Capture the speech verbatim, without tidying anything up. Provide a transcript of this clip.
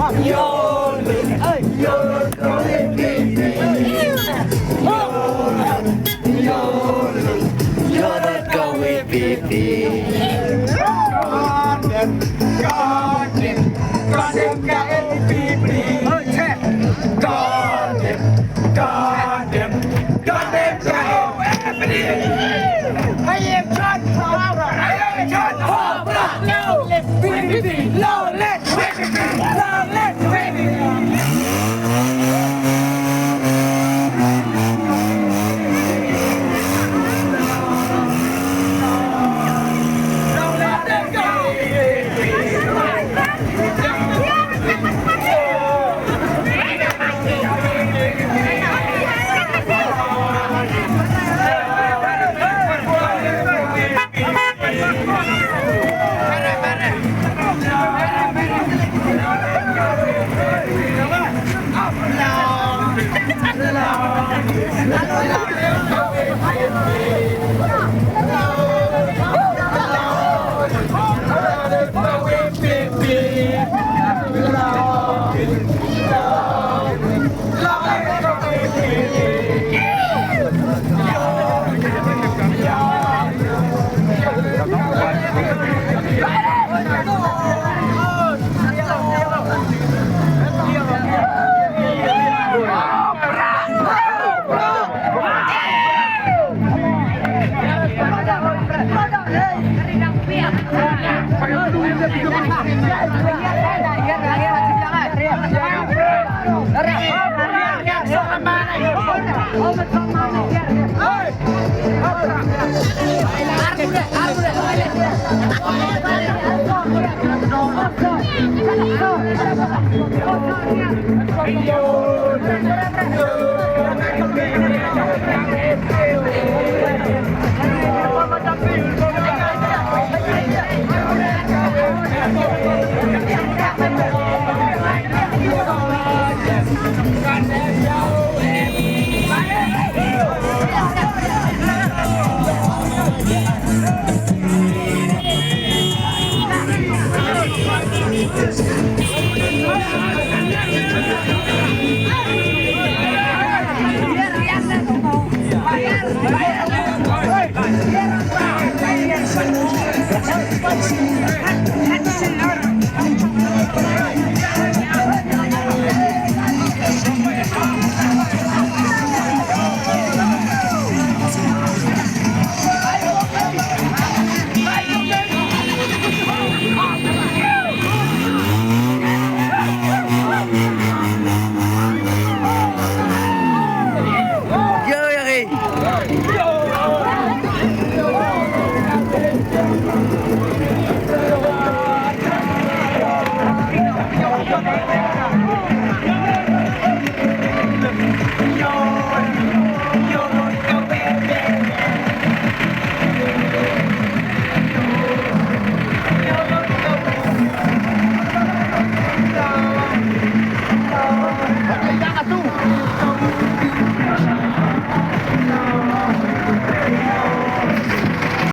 You're not going with me. Condemn, condemn, condemn the N P P. Condemn, condemn, condemn the N P P. I am John Barbara. I am John Barbara. Long live V P P. Long live V P P. Long live V P P.